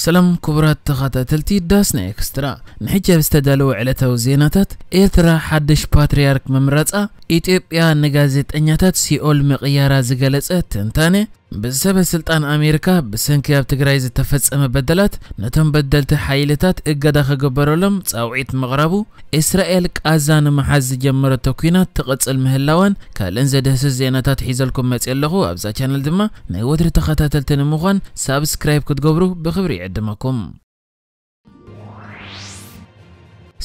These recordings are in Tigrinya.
ሰላም ክቡራት ተኸታተልቲ ዳስና ኤክስትራ፣ ንሕጂ ኣብ ዝተዳለወ ዕለታዊ ዜናታት፣ ኤርትራ ሓድሽ ፓትርያርክ ምምራጻ፣ ኢትዮጵያ ንጋዜጠኛታት ሲኦል ምቕያራ ዝገለጸ ትንታነ፣ ብሰበ ስልጣን ኣሜሪካ ብሰንኪ ኣብ ትግራይ ዝተፈጸመ በደላት ነቶም በደልቲ ሓይልታት እገዳ ክግበረሎም ጻውዒት ምቕራቡ፣ እስራኤል ቃዛ ንምሓዝ ዝጀመረቶ ኲናት ትቕጽል ምህላዋን ካልእን ዘድህስስ ዜናታት ሒዘልኩም መጽየ ኣለኹ። ኣብዛ ቻነል ድማ ናይ ወትሪ ተኸታተልቲ ንምዃን ሳብስክራይብ ክትገብሩ ብኽብሪ ይዕድመኩም።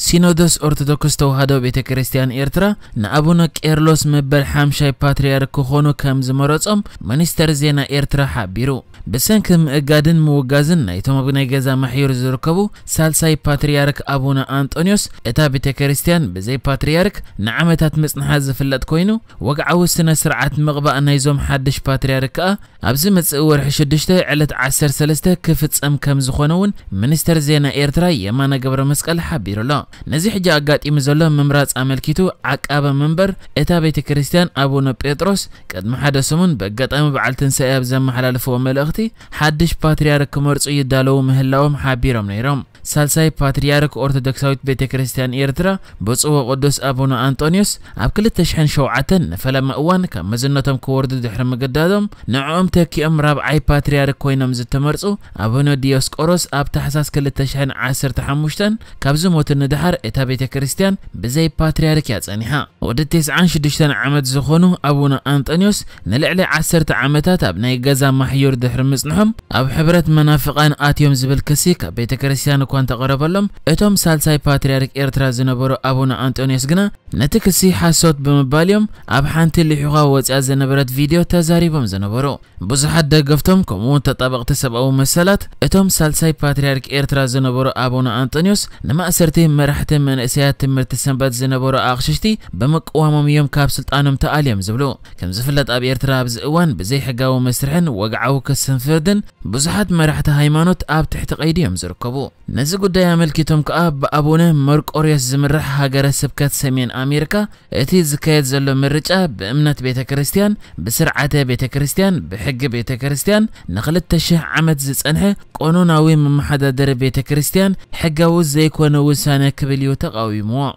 ሲኖዶስ ኦርቶዶክስ ተዋህዶ ቤተ ክርስቲያን ኤርትራ ንኣቡነ ቄርሎስ መበል ሓምሻይ ፓትርያርክ ክኾኑ ከም ዝመረጾም ሚኒስተር ዜና ኤርትራ ሓቢሩ። ብሰንኪ ምእጋድን ምውጋዝን ናይቶም ኣብ ናይ ገዛ ማሕዩር ዝርከቡ ሳልሳይ ፓትርያርክ ኣቡነ ኣንጦንዮስ፣ እታ ቤተ ክርስቲያን ብዘይ ፓትርያርክ ንዓመታት ምጽንሓ ዝፍለጥ ኮይኑ፣ ወግዓዊ ስነ ስርዓት ምቕባእ ናይዞም ሓድሽ ፓትርያርክ ከኣ ኣብዚ መጽእ ወርሒ ሽዱሽተ ዕለት ዓሰርተ ሰለስተ ክፍጸም ከም ዝኾነ እውን ሚኒስተር ዜና ኤርትራ የማነ ገብረ መስቀል ሓቢሩ ኣሎ። ነዚ ሕጂ ኣጋጢሙ ዘሎ ምምራጽ ኣመልኪቱ ዓቃበ መንበር እታ ቤተ ክርስቲያን ኣቡነ ጴጥሮስ ቅድሚ ሓደ ሰሙን ብኣጋጣሚ በዓል ትንሳኤ ኣብ ዘመሓላለፍዎ መልእኽቲ፣ ሓድሽ ፓትርያርክ ክመርጹ ይዳለዉ ምህላዎም ሓቢሮም ነይሮም። ሳልሳይ ፓትርያርክ ኦርቶዶክሳዊት ቤተ ክርስቲያን ኤርትራ ብፁዕ ወቅዱስ ኣቡነ ኣንጦንዮስ ኣብ ክልተ ሽሕን ሸውዓተን ንፈለማ እዋን ካብ መዝነቶም ክወርዱ ድሕሪ ምግዳዶም፣ ንዕኦም ተኪኦም ራብዓይ ፓትርያርክ ኮይኖም ዝተመርጹ ኣቡነ ዲዮስቆሮስ ኣብ ታሕሳስ ክልተ ሽሕን ዓሰርተ ሓሙሽተን ካብ ዝሞቱ ንደሓር እታ ቤተ ክርስቲያን ብዘይ ፓትርያርክ እያ ጸኒሓ። ወዲ ተስዓን ሽዱሽተን ዓመት ዝኾኑ ኣቡነ ኣንጠንዮስ ንልዕሊ ዓሰርተ ዓመታት ኣብ ናይ ገዛ ማሕዩር ድሕሪ ምጽንሖም፣ ኣብ ሕብረት መናፍቃን ኣትዮም ዝብል ክሲ ካብ ቤተ ክርስቲያን እኳ እንተቐረበሎም፣ እቶም ሳልሳይ ፓትርያርክ ኤርትራ ዝነበሩ ኣቡነ ኣንጠንዮስ ግና ነቲ ክሲ ሓሶት ብምባል እዮም ኣብ ሓንቲ ልሒዃ ወጺኣ ዝነበረት ቪድዮ ተዛሪቦም ዝነበሩ። ብዙሓት ደገፍቶም፣ ከምኡ'ውን ተጣበቕቲ ሰብኣዊ መሰላት፣ እቶም ሳልሳይ ፓትርያርክ ኤርትራ ዝነበሩ ኣቡነ ኣንጠንዮስ ንማእሰርቲ መራሕቲ መንእሰያት ትምህርቲ ሰንበት ዝነበሩ ኣቕሽሽቲ ብምቅዋሞም እዮም ካብ ስልጣኖም ተኣልዮም ዝብሉ። ከም ዝፍለጥ፣ ኣብ ኤርትራ ኣብዚ እዋን ብዘይሕጋዊ መስርሕን ወግዓዊ ክስን ፍርድን ብዙሓት መራሕቲ ሃይማኖት ኣብ ትሕቲ ቀይዲ እዮም ዝርከቡ። ነዚ ጉዳይ ኣመልኪቶም ከኣ ብኣቡነ መርቆርዮስ ዝምራሕ ሃገረ ስብከት ሰሜን ኣሜሪካ፣ እቲ ዝካየድ ዘሎ ምርጫ ብእምነት ቤተ ክርስቲያን፣ ብስርዓተ ቤተ ክርስቲያን፣ ብሕጊ ቤተ ክርስቲያን ንኽልተ ሽሕ ዓመት ዝጸንሐ ቀኖናዊ መመሓዳደሪ ቤተ ክርስቲያን ሕጋዊ ዘይኮነ ውሳነ ክብል እዩ ተቃዊምዎ።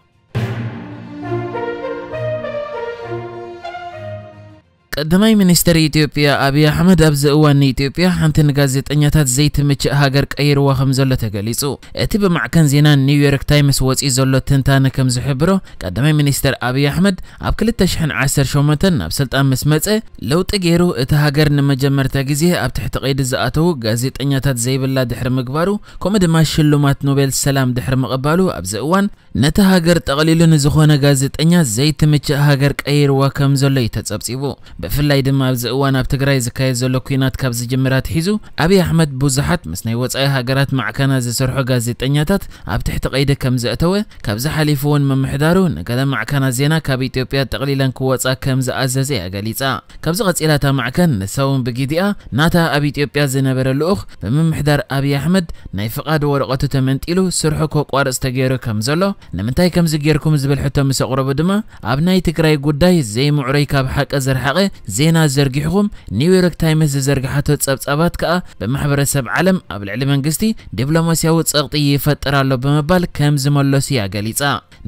ቀዳማይ ሚኒስተር ኢትዮጵያ ኣብይ ኣሕመድ ኣብዚ እዋን ንኢትዮጵያ ሓንቲ ንጋዜጠኛታት ዘይትምችእ ሃገር ቀይርዋ ከም ዘሎ ተገሊጹ። እቲ ብማዕከን ዜና ኒውዮርክ ታይምስ ወጺኡ ዘሎ ትንታነ ከም ዝሕብሮ፣ ቀዳማይ ሚኒስተር ኣብይ ኣሕመድ ኣብ ክልተ ሽሕን ዓሰርተ ሸሞንተን ናብ ስልጣን ምስ መጸ፣ ለውጢ ገይሩ እቲ ሃገር ንመጀመርታ ግዜ ኣብ ትሕቲ ቀይዲ ዝኣተዉ ጋዜጠኛታት ዘይብላ ድሕሪ ምግባሩ፣ ከምኡ ድማ ሽልማት ኖቤል ሰላም ድሕሪ ምቕባሉ፣ ኣብዚ እዋን ነቲ ሃገር ጠቕሊሉ ንዝኾነ ጋዜጠኛ ዘይትምችእ ሃገር ቀይርዋ ከም ዘሎ እዩ ተጸብጺቡ። ብፍላይ ድማ ኣብዚ እዋን ኣብ ትግራይ ዝካየድ ዘሎ ኲናት ካብ ዝጅምር ኣትሒዙ፣ ኣብይ ኣሕመድ ብዙሓት ምስ ናይ ወጻኢ ሃገራት ማዕከናት ዝሰርሑ ጋዜጠኛታት ኣብ ትሕቲ ቀይዲ ከም ዘእተወ፣ ካብዚ ሓሊፉ እውን ምምሕዳሩ ንገለ ማዕከናት ዜና ካብ ኢትዮጵያ ጠቕሊለን ክወጻ ከም ዝኣዘዘ እያ ገሊጻ። ካብዚ ቀጺላ እታ ማዕከን ንሳ እውን ብጊዲኣ ናታ ኣብ ኢትዮጵያ ዝነበረ ልኡኽ ብምምሕዳር ኣብይ ኣሕመድ ናይ ፍቓድ ወረቐቱ ተመንጢሉ ስርሑ ከቋርጽ ተገይሩ ከም ዘሎ፣ ንምንታይ ከምዚ ጌርኩም ዝብል ሕቶ ምስ ኣቕረቡ ድማ፣ ኣብ ናይ ትግራይ ጉዳይ ዘይምዕሩይ ካብ ሓቂ ዝረሓቐ ዜና ዘርጊሕኹም፣ ኒውዮርክ ታይምስ ዝዘርግሓቶ ጸብጻባት ከኣ ብማሕበረሰብ ዓለም ኣብ ልዕሊ መንግስቲ ዲፕሎማስያዊ ጸቕጢ ይፈጥር ኣሎ ብምባል ከም ዝመለሱ እያ ገሊጻ።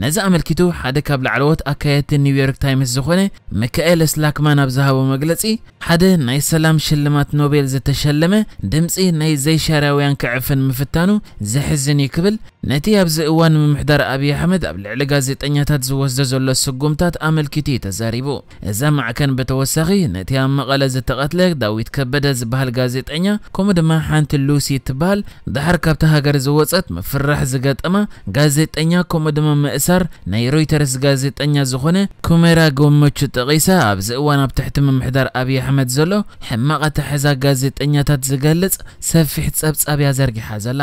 ነዚ ኣመልኪቱ ሓደ ካብ ላዕለዎት ኣካየድቲ ኒውዮርክ ታይምስ ዝኾነ ሚካኤል ስላክማን ኣብ ዝሃቦ መግለጺ፣ ሓደ ናይ ሰላም ሽልማት ኖቤል ዝተሸለመ ድምጺ ናይ ዘይሻራውያን ክዕፍን ምፍታኑ ዘሕዝን እዩ ክብል፣ ነቲ ኣብዚ እዋን ምምሕዳር ኣብይ ኣሕመድ ኣብ ልዕሊ ጋዜጠኛታት ዝወስዶ ዘሎ ስጉምታት ኣመልኪቱ እዩ ተዛሪቡ። እዛ ማዕከን ብተወሳኺ ነቲ ኣብ መቐለ ዝተቐትለ ዳዊት ከበደ ዝበሃል ጋዜጠኛ፣ ከምኡ ድማ ሓንቲ ሉሲ እትበሃል ደሓር ካብታ ሃገር ዝወጸት ምፍርራሕ ዝገጠማ ጋዜጠኛ፣ ከምኡ ድማ ምእሳር ናይ ሮይተርስ ጋዜጠኛ ዝኾነ ኩሜራ ጎመቹ ጠቒሳ፣ ኣብዚ እዋን ኣብ ትሕቲ ምምሕዳር ኣብይ ኣሕመድ ዘሎ ሕማቕ ኣተሓሕዛ ጋዜጠኛታት ዝገልጽ ሰፊሕ ጸብጻብ እያ ዘርጊሓ ዘላ።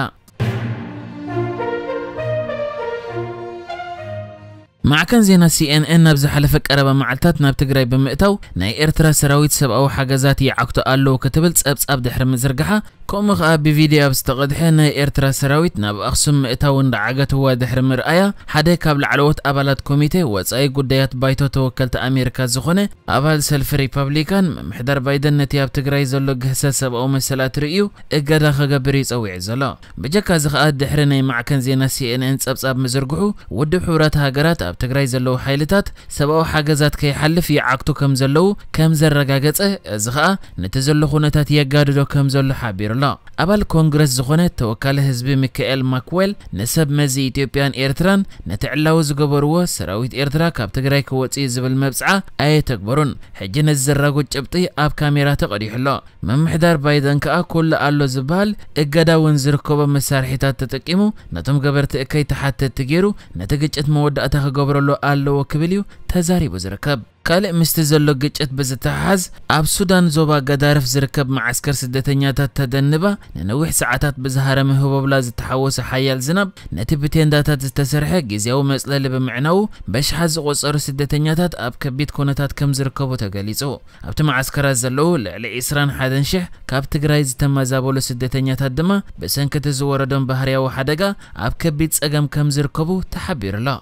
ማዕከን ዜና ሲኤንኤን ኣብ ዝሓለፈ ቀረባ መዓልታት ናብ ትግራይ ብምእታው ናይ ኤርትራ ሰራዊት ሰብኣዊ ሓገዛት ይዓግቱ ኣለዉ ክትብል ጸብጻብ ድሕሪ ምዝርግሓ፣ ከምኡ ኸኣ ብቪድዮ ኣብ ዝተቐድሐ ናይ ኤርትራ ሰራዊት ናብ ኣኽሱም ምእታው እንዳዓገትዋ ድሕሪ ምርኣያ፣ ሓደ ካብ ላዕለዎት ኣባላት ኮሚቴ ወጻኢ ጉዳያት ባይቶ ተወከልቲ ኣሜሪካ ዝኾነ ኣባል ሰልፊ ሪፐብሊካን፣ ምምሕዳር ባይደን ነቲ ኣብ ትግራይ ዘሎ ግህሰት ሰብኣዊ መሰላት ርእዩ እገዳ ከገብር እዩ ጸዊዑ ዘሎ። ብጀካ እዚ ኸኣ ድሕሪ ናይ ማዕከን ዜና ሲኤንኤን ጸብጻብ ምዝርግሑ፣ ውድብ ሕቡራት ሃገራት ኣብ ትግራይ ዘለዉ ሓይልታት ሰብኣዊ ሓገዛት ከይሓልፍ ይዓግቱ ከም ዘለዉ ከም ዘረጋገጸ፣ እዚ ኸኣ ነቲ ዘሎ ኩነታት የጋድዶ ከም ዘሎ ሓቢሩ ኣሎ። ኣባል ኮንግረስ ዝኾነ ተወካሊ ህዝቢ ሚካኤል ማክዌል ንሰብ መዚ ኢትዮጵያን ኤርትራን ነቲ ዕላዊ ዝገበርዎ ሰራዊት ኤርትራ ካብ ትግራይ ክወጽእ እዩ ዝብል መብጽዓ ኣየተግበሩን። ሕጂ ነዚ ዘራጉድ ጭብጢ ኣብ ካሜራ ተቐዲሑ ኣሎ። ምምሕዳር ባይደን ከኣ ኩሉ ኣሎ ዝበሃል እገዳ እውን ዝርከቦ መሳርሒታት ተጠቂሙ ነቶም ገበርቲ እከይ ተሓተትቲ ገይሩ ነቲ ግጭት መወዳእታ ክገብረሉ ኣለዎ ክብል እዩ ተዛሪቡ ዝርከብ። ካልእ ምስቲ ዘሎ ግጭት ብዝተሓሓዝ፣ ኣብ ሱዳን ዞባ ገዳርፍ ዝርከብ መዓስከር ስደተኛታት ተደንባ ንነዊሕ ሰዓታት ብዝሃረመ ህቦብላ ዝተሓወሰ ሓያል ዝናብ ነቲ ብቴንዳታት ዝተሰርሐ ግዝያዊ መጽለሊ ብምዕናዉ፣ በሽሓት ዝቖጸሩ ስደተኛታት ኣብ ከቢድ ኩነታት ከም ዝርከቡ ተገሊጹ። ኣብቲ መዓስከራት ዘለዉ ልዕሊ ዕስራን ሓደን ሽሕ ካብ ትግራይ ዝተመዛበሉ ስደተኛታት ድማ ብሰንኪ እቲ ዝወረዶም ባህርያዊ ሓደጋ ኣብ ከቢድ ጸገም ከም ዝርከቡ ተሓቢሩ ኣሎ።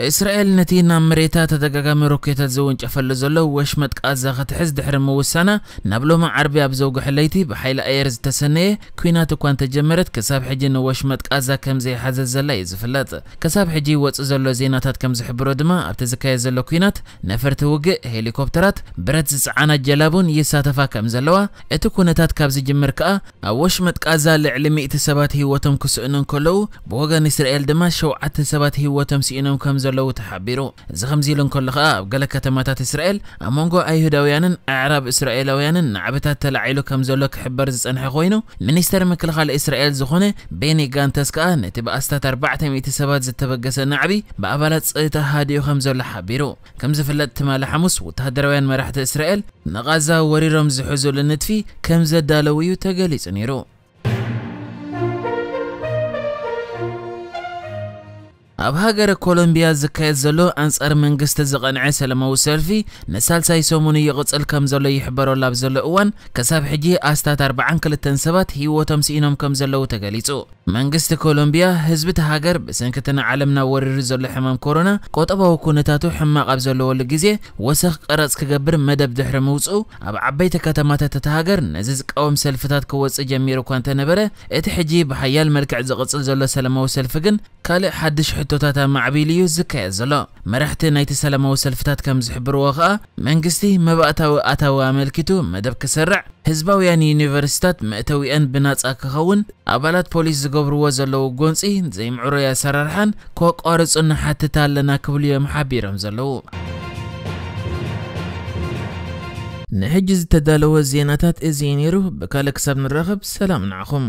እስራኤል ነቲ ናብ መሬታ ተደጋጋሚ ሮኬታት ዝውንጨፈሉ ዘሎ ወሽመጥ ቃዛ ክትሕዝ ድሕሪ ምውሳና፣ ናብ ሎሚ ዓርቢ ኣብ ዘውግሐ ለይቲ ብሓይሊ ኣየር ዝተሰነየ ኲናት እኳ እንተጀመረት፣ ክሳብ ሕጂ ንወሽመጥ ቃዛ ከም ዘይሓዘት ዘላ እዩ ዝፍለጥ። ክሳብ ሕጂ ይወጽእ ዘሎ ዜናታት ከም ዝሕብሮ ድማ፣ ኣብቲ ዝካየድ ዘሎ ኲናት ነፈርቲ ውግእ፣ ሄሊኮፕተራት፣ ብረት ዝጸዓና ጀላቡን ይሳተፋ ከም ዘለዋ፣ እቲ ኩነታት ካብ ዝጅምር ከኣ ኣብ ወሽመጥ ቃዛ ልዕሊ ሚእቲ ሰባት ህይወቶም ክስእኑ እንከለዉ፣ ብወገን እስራኤል ድማ ሸውዓተ ሰባት ህይወቶም ስኢኖም ከም ዘለዉ ተሓቢሩ። እዚ ከምዚ ኢሉ እንከሎ ከኣ፣ ኣብ ገለ ከተማታት እስራኤል ኣብ መንጎ ኣይሁዳውያንን ኣዕራብ እስራኤላውያንን ናዕብታት ተላዒሉ ከም ዘሎ ክሕበር ዝጸንሐ ኮይኑ፣ ሚኒስተር ምክልኻል እስራኤል ዝኾነ ቤኒ ጋንተስ ከኣ ነቲ ብኣስታት ኣርባዕተ ሚእቲ ሰባት ዝተበገሰ ናዕቢ ብኣባላት ጸጥታ ሃዲኡ ከም ዘሎ ሓቢሩ። ከም ዝፍለጥ፣ ትማሊ ሓሙስ ወተሃደራውያን መራሕቲ እስራኤል ንቓዛ ወሪሮም ዝሕዙሉ ንጥፊ ከም ዘዳለዉ እዩ ተገሊጹ ነይሩ። ኣብ ሃገረ ኮሎምቢያ ዝካየድ ዘሎ ኣንጻር መንግስቲ ዝቐንዐ ሰላማዊ ሰልፊ ንሳልሳይ ሰሙኑ ይቕጽል ከም ዘሎ ይሕበረሉ ኣብ ዘሎ እዋን፣ ክሳብ ሕጂ ኣስታት ኣርባዓን ክልተን ሰባት ህይወቶም ስኢኖም ከም ዘለዉ ተገሊጹ። መንግስቲ ኮሎምቢያ፣ ህዝቢ እቲ ሃገር ብሰንኪ እቲ ንዓለምና ወሪሩ ዘሎ ሕማም ኮሮና፣ ቆጠባዊ ኩነታቱ ሕማቕ ኣብ ዘለወሉ ግዜ፣ ወሰኽ ቀረጽ ክገብር መደብ ድሕሪ ምውጽኡ፣ ኣብ ዓበይቲ ከተማታት እታ ሃገር ነዚ ዝቃወም ሰልፍታት ክወጽእ ጀሚሩ እኳ እንተነበረ፣ እቲ ሕጂ ብሓያል መልክዕ ዝቕጽል ዘሎ ሰላማዊ ሰልፊ ግን፣ ካልእ ሓድሽ ሕቶታት ኣማዕቢሉ እዩ ዝካየድ ዘሎ። መራሕቲ ናይቲ ሰላማዊ ሰልፍታት ከም ዝሕብርዎ ከኣ፣ መንግስቲ መባእታዊ ኣታዊ ኣመልኪቱ መደብ ክሰርዕ፣ ህዝባውያን ዩኒቨርሲታት መእተዊአን ብናጻ ክኸውን፣ ኣባላት ፖሊስ ዝገብርዎ ዘለዉ ጎንጺ፣ ዘይምዕሩይ ኣሰራርሓን ከቋርጹ ንሓትት ኣለና ክብሉ እዮም ሓቢሮም ዘለዉ። ንሕጂ ዝተዳለወ ዜናታት እዚ እዩ ነይሩ። ብካልእ ክሳብ ንራኸብ፣ ሰላም ንዓኹም።